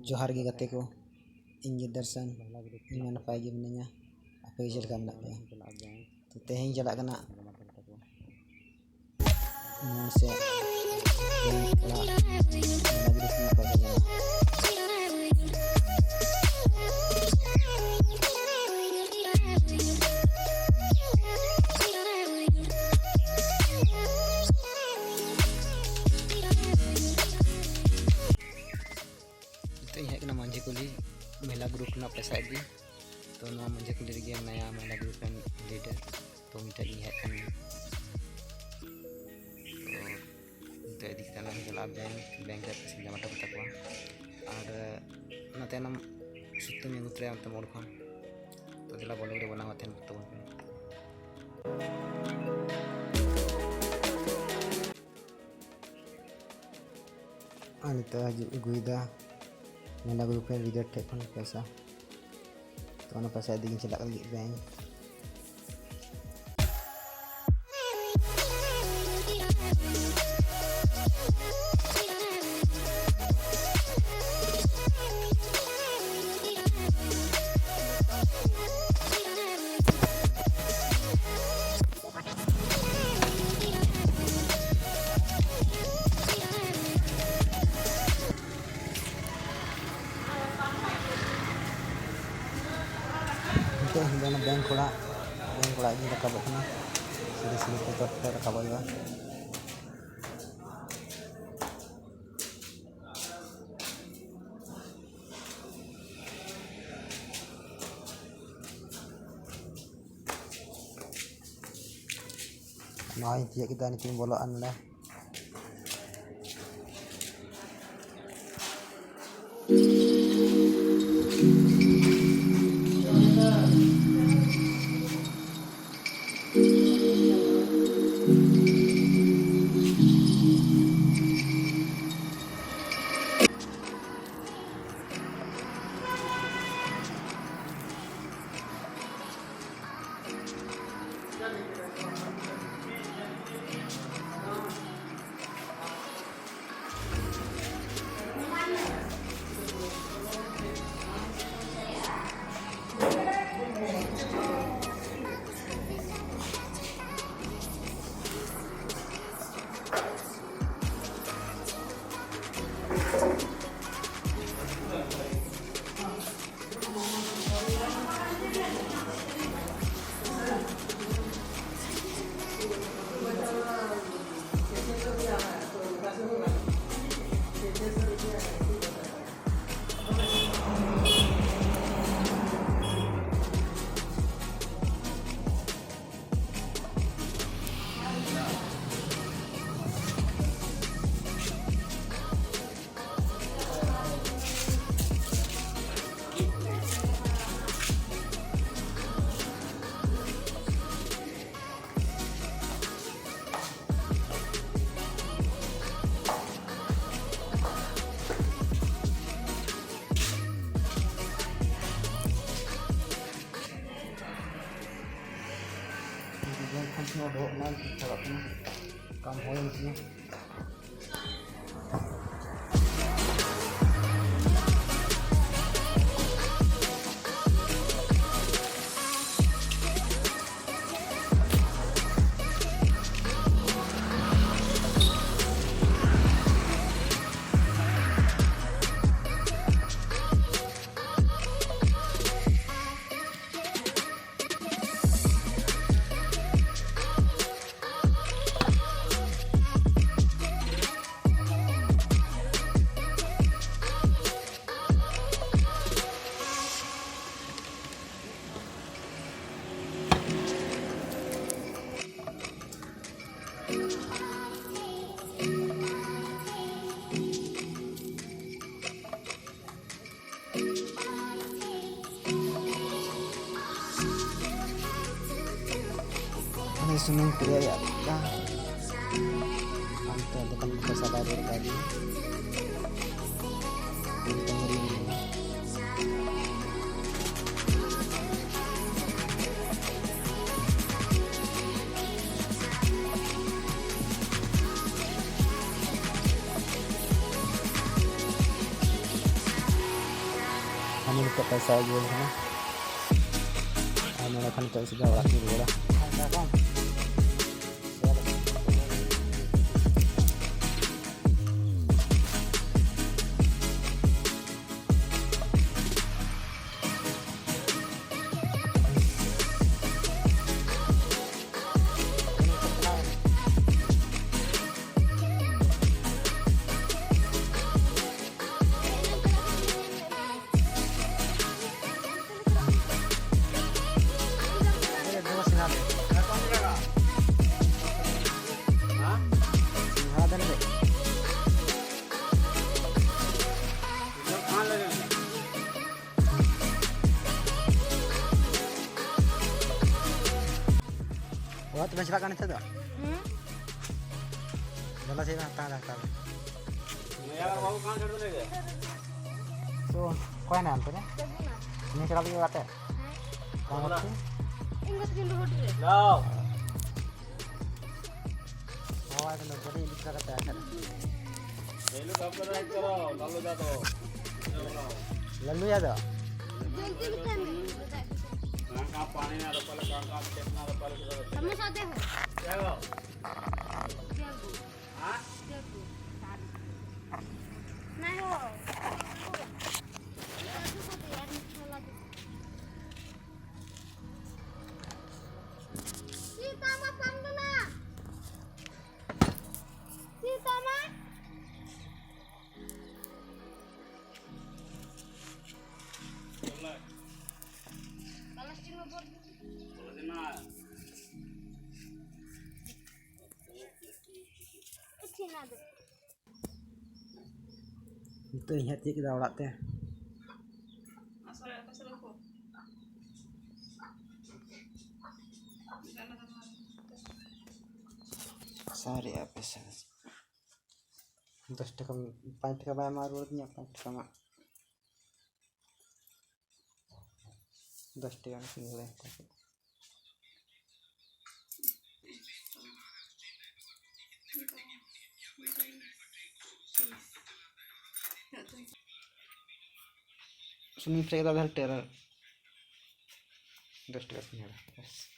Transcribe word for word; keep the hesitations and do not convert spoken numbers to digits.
ᱡᱚᱦᱟᱨ ᱜᱮ ᱜᱟᱛᱮ ᱠᱚ, ᱤᱧ ᱜᱮ ᱫᱚᱨᱥᱚᱱ᱾ ᱤᱧ ᱢᱟ ᱱᱟᱯᱟᱭ ᱜᱮ ᱢᱤᱱᱟᱹᱧᱟ, ᱟᱯᱮ ᱜᱮ ᱪᱮᱫ ᱞᱮᱠᱟ ᱢᱮᱱᱟᱜ ᱯᱮᱭᱟ? ᱛᱚ ᱛᱮᱦᱮᱧ ᱪᱟᱞᱟᱜ ᱠᱟᱱᱟ ᱱᱚᱣᱟ ᱥᱮ ᱚᱲᱟᱜ ᱢᱮᱞᱟ ᱜᱨᱩᱯ ᱨᱮᱱᱟᱜ ᱯᱚᱭᱥᱟ ᱡᱚᱢᱟ᱾ ᱱᱤᱛᱚᱜ ᱤᱧ ᱦᱮᱡ ᱠᱟᱱᱟ ᱢᱟᱹᱡᱷᱤ ᱠᱩᱞᱦᱤ, ᱢᱮᱞᱟ ᱜᱨᱩᱯ ᱨᱮᱱᱟᱜ ᱯᱚᱭᱥᱟ ᱤᱫᱤ᱾ ᱛᱚ ᱱᱚᱣᱟ ᱢᱟᱹᱡᱷᱤ ᱠᱩᱞᱦᱤ ᱨᱮᱜᱮ ᱢᱮᱱᱟᱭᱟ ᱢᱮᱞᱟ ᱜᱨᱩᱯ ᱨᱮᱱ ᱞᱤᱰᱟᱨ, ᱛᱚ ᱩᱱᱤ ᱴᱷᱮᱱ ᱤᱧ ᱦᱮᱡ ᱠᱟᱱᱟ᱾ ᱛᱚ ᱱᱤᱛᱚᱜ ᱤᱫᱤ ᱠᱟᱛᱮ ᱞᱟᱝ ᱪᱟᱞᱟᱜᱼᱟ ᱵᱮᱝᱠ, ᱵᱮᱝᱠ ᱨᱮ ᱯᱚᱭᱥᱟᱧ ᱡᱚᱢᱟ ᱦᱚᱴᱚ ᱠᱟᱛᱟ ᱠᱚᱣᱟ᱾ ᱟᱨ ᱚᱱᱟ ᱛᱟᱭᱱᱚᱢ ᱥᱩᱛᱟᱹᱢ ᱟᱹᱜᱩ ᱛᱚᱨᱟᱭᱟ ᱚᱱᱛᱮ ᱢᱳᱲ ᱠᱷᱚᱱ᱾ ᱛᱚ ᱫᱮᱞᱟ ᱵᱚᱞᱚ ᱨᱮ ᱵᱮᱱᱟᱣ ᱛᱟᱦᱮᱱ ᱛᱟᱵᱚᱱ ᱯᱮ᱾ ᱟᱨ ᱱᱤᱛᱚᱜ ᱦᱤᱡᱩᱜ ᱟᱹᱜᱩᱭᱮᱫᱟ ᱢᱮᱞᱟ ᱜᱨᱩᱯ ᱨᱮᱱ ᱞᱤᱰᱟᱨ ᱴᱷᱮᱡ ᱠᱷᱚᱱ ᱯᱚᱭᱥᱟ᱾ ᱛᱚ ᱚᱱᱟ ᱯᱚᱭᱥᱟ ᱤᱫᱤ ᱜᱤᱧ ᱪᱟᱞᱟᱜ ᱞᱟᱹᱜᱤᱫ ᱵᱮᱝᱠ᱾ ᱱᱤᱛᱚᱜ ᱫᱚ ᱚᱱᱟ ᱵᱮᱝᱠ ᱚᱲᱟᱜ, ᱵᱮᱝᱠ ᱚᱲᱟᱜ ᱜᱤᱧ ᱨᱟᱠᱟᱵᱚᱜ ᱠᱟᱱᱟ᱾ ᱥᱤᱲᱤ ᱥᱤᱲᱤ ᱛᱮ ᱪᱚᱴ ᱛᱮ ᱨᱟᱠᱟᱵᱚᱜ ᱦᱩᱭᱩᱜᱼᱟ᱾ ᱱᱚᱜᱼᱚᱭ ᱛᱤᱭᱟᱹᱜ ᱠᱮᱫᱟ, ᱱᱤᱛᱚᱜ ᱤᱧ ᱵᱚᱞᱚᱜᱼᱟ ᱱᱚᱰᱮ᱾ ᱱᱚᱣᱟ ᱫᱚ ᱚᱱᱟ ᱪᱟᱞᱟᱜ ᱠᱟᱱᱟ, ᱠᱟᱢ ᱦᱩᱭᱮᱱ ᱛᱤᱧᱟ᱾ ᱢᱟᱱᱮ ᱥᱩᱱᱩᱢ ᱠᱚ ᱨᱮᱭᱟᱜ ᱠᱟᱱ᱾ ᱟᱢ ᱛᱚ ᱫᱚᱠᱟᱱ ᱠᱚ ᱥᱟᱫᱟ ᱫᱚᱨᱠᱟᱨ ᱜᱮ᱾ ᱟᱨ ᱱᱤᱛᱚᱜ ᱯᱚᱭᱥᱟ ᱟᱹᱜᱩ ᱦᱩᱭ ᱠᱟᱱᱟ᱾ ᱟᱨ ᱱᱚᱰᱮ ᱠᱷᱚᱱ ᱱᱤᱛᱚᱜ ᱥᱤᱫᱷᱟ ᱚᱲᱟᱜ ᱤᱧ ᱨᱩᱣᱟᱹᱲᱟ᱾ ᱚᱲᱟᱜ ᱛᱮᱯᱮ ᱪᱟᱞᱟᱜ ᱠᱟᱱᱟ ᱱᱤᱛᱚᱜ ᱫᱚ? ᱦᱩᱸ᱾ ᱫᱮᱞᱟ ᱥᱮ ᱦᱟᱛᱟᱣ ᱞᱮ, ᱦᱟᱛᱟᱣ ᱞᱮ᱾ ᱛᱚ, ᱚᱠᱚᱭ ᱦᱮᱱᱟᱭᱟ ᱚᱱᱛᱮ ᱨᱮ? ᱱᱤᱭᱟᱹ ᱪᱟᱞᱟᱜ ᱞᱟᱹᱜᱤᱫ ᱚᱲᱟᱜ ᱛᱮ? ᱦᱮᱸ᱾ ᱵᱟᱝ ᱦᱚᱲ ᱠᱚ? ᱤᱧ ᱜᱚ ᱛᱟᱹᱠᱤᱱ ᱫᱚ ᱦᱳᱴᱮᱞ ᱨᱮ᱾ पाँच नंबर नहीं लिखा रहता है। ले लो, डॉक्टर राइट करो, लालू यादव। लल्लू यादव। जल्दी लिखा नहीं। कहाँ, कहाँ पानी ना रखा, कहाँ, कहाँ चेक ना रखा, समोसा दे हो। क्या हो? क्या हो? हाँ? क्या हो? नहीं हो। सीता माँ, पानी देना। सीता माँ। ᱱᱤᱛᱚᱜ ᱤᱧ ᱦᱮᱡ ᱛᱤᱭᱳᱜ ᱠᱮᱫᱟ ᱚᱲᱟᱜ ᱛᱮ᱾ ᱥᱟᱨᱮ ᱟᱯᱮ ᱥᱟᱨᱮ᱾ ᱫᱚᱥ ᱴᱟᱠᱟ, ᱯᱟᱸᱪ ᱴᱟᱠᱟ ᱵᱟᱭ ᱮᱢᱟ ᱨᱩᱣᱟᱹᱲ ᱫᱤᱧᱟ, ᱯᱟᱸᱪ ᱴᱟᱠᱟ ᱢᱟ᱾ ᱫᱚᱥ ᱴᱟᱠᱟ ᱨᱮᱱᱟᱜ ᱥᱤᱸᱜᱟᱹᱲᱟ ᱦᱟᱛᱟᱣ ᱠᱮᱫᱟ᱾ ᱥᱩᱱᱩᱢ ᱯᱮᱨᱮᱡ ᱠᱟᱫᱟ ᱰᱷᱮᱨ ᱰᱷᱮᱨ᱾ ᱫᱚᱥ ᱴᱟᱠᱟ ᱥᱤᱸᱜᱟᱹᱲᱟ, ᱵᱟᱥ᱾